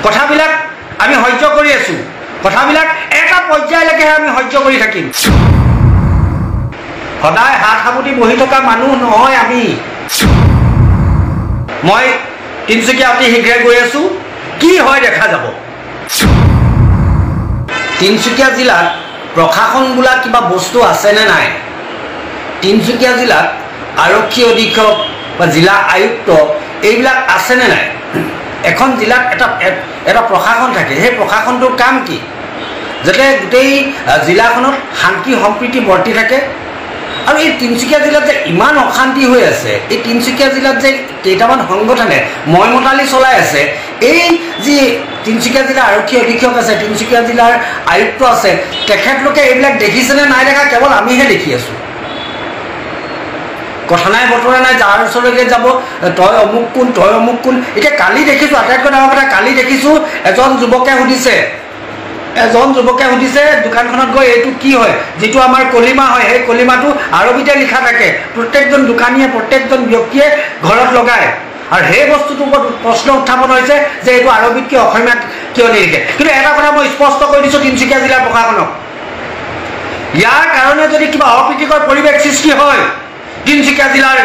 কথাবিলাক আমি সহ্য কৰি আছোঁ, কথাবিলাক এটা পৰ্যায়লৈকেহে আমি সহ্য কৰি থাকিম। সদায় হাত সাৱটি বহি থকা মানুহ নহয় আমি। মই তিনিচুকীয়া অতি শীঘ্ৰে গৈ আছোঁ, কি হয় দেখা যাব। তিনিচুকীয়া জিলাত প্ৰশাসন বোলা কিবা বস্তু আছেনে নাই? তিনিচুকীয়া জিলাত আৰক্ষী অধীক্ষক বা জিলা আয়ুক্ত এইবিলাক আছেনে নাই? এখন জিলাত এটা এটা প্ৰশাসন থাকে, সেই প্ৰশাসনটোৰ কাম কি? যাতে গোটেই জিলাখনত শান্তি সম্প্ৰীতি বৰ্তি থাকে। আৰু এই তিনিচুকীয়া জিলাত যে ইমান অশান্তি হৈ আছে, এই তিনিচুকীয়া জিলাত যে কেইটামান সংগঠনে মইমতালি চলাই আছে, এই যি তিনিচুকীয়া জিলাৰ আৰক্ষী অধীক্ষক আছে, তিনিচুকীয়া জিলাৰ আয়ুক্ত আছে, তেখেতলোকে এইবিলাক দেখিছেনে নাই দেখা কেৱল আমিহে দেখি আছোঁ। কথা নাই বতৰা নাই, যাৰ ওচৰলৈকে যাব তই অমুক কোন, তই অমুক কোন। এতিয়া কালি দেখিছোঁ, আটাইতকৈ ডাঙৰ কথা, কালি দেখিছোঁ এজন যুৱকে সুধিছে, এজন যুৱকে সুধিছে দোকানখনত গৈ এইটো কি হয়, যিটো আমাৰ কলিমা হয়, সেই কলিমাটো আৰবীতে লিখা থাকে, প্ৰত্যেকজন দোকানীয়ে প্ৰত্যেকজন ব্যক্তিয়ে ঘৰত লগায়। আৰু সেই বস্তুটোৰ ওপৰত প্ৰশ্ন উত্থাপন হৈছে যে এইটো আৰবীত কিয়, অসমীয়াত কিয় নিলিখে। কিন্তু এটা কথা মই স্পষ্ট কৰি দিছোঁ তিনিচুকীয়া জিলাৰ প্ৰশাসনক, ইয়াৰ কাৰণে যদি কিবা অপ্ৰীতিকৰ পৰিৱেশ সৃষ্টি হয়, তিনিচুকীয়া জিলাৰ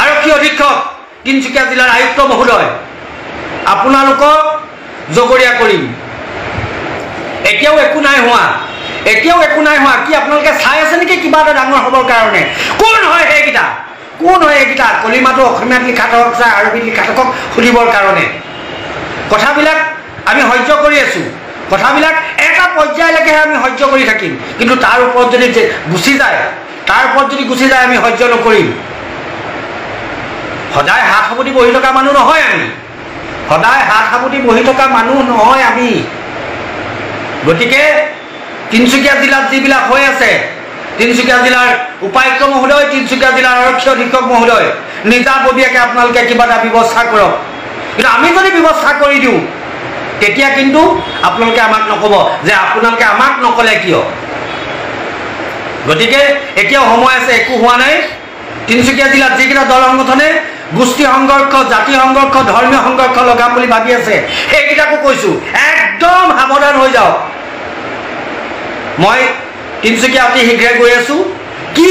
আৰক্ষী অধীক্ষক, তিনিচুকীয়া জিলাৰ আয়ুক্ত মহোদয়, আপোনালোকক জগৰীয়া কৰিম। এতিয়াও একো নাই হোৱা, এতিয়াও একো নাই হোৱা। কি আপোনালোকে চাই আছে নেকি কিবা এটা ডাঙৰ হ'বৰ কাৰণে? কোন হয় সেইকেইটা? কোন হয় এইকেইটা? কলিমাটো অসমীয়াত লিখা থাকক চাই আৰবীত লিখা থাকক সুধিবৰ কাৰণে। কথাবিলাক আমি সহ্য কৰি আছোঁ, কথাবিলাক এটা পৰ্যায়লৈকেহে আমি সহ্য কৰি থাকিম। কিন্তু তাৰ ওপৰত যদি গুচি যায়, তাৰ ওপৰত যদি গুচি যায় আমি সহ্য নকৰিম। সদায় হাত সাৱটি বহি থকা মানুহ নহয় আমি, সদায় হাত সাৱটি বহি থকা মানুহ নহয় আমি। গতিকে তিনিচুকীয়া জিলাত যিবিলাক হৈ আছে, তিনিচুকীয়া জিলাৰ উপায়ুক্ত মহোদয়, তিনিচুকীয়া জিলাৰ আৰক্ষী অধীক্ষক মহোদয়, নিজাববীয়াকৈ আপোনালোকে কিবা এটা ব্যৱস্থা কৰক। কিন্তু আমি যদি ব্যৱস্থা কৰি দিওঁ, তেতিয়া কিন্তু আপোনালোকে আমাক নক'ব যে আপোনালোকে আমাক নক'লে কিয়। গতিকে এতিয়াও সময় আছে, একো হোৱা নাই। তিনিচুকীয়া জিলাত যিকেইটা দল সংগঠনে গোষ্ঠী সংঘৰ্ষ, জাতি সংঘৰ্ষ, ধৰ্মীয় সংঘৰ্ষ লগাম বুলি ভাবি আছে, সেইকেইটাকো কৈছোঁ একদম সাৱধান হৈ যাওক। মই তিনিচুকীয়া অতি শীঘ্ৰে গৈ আছোঁ, কি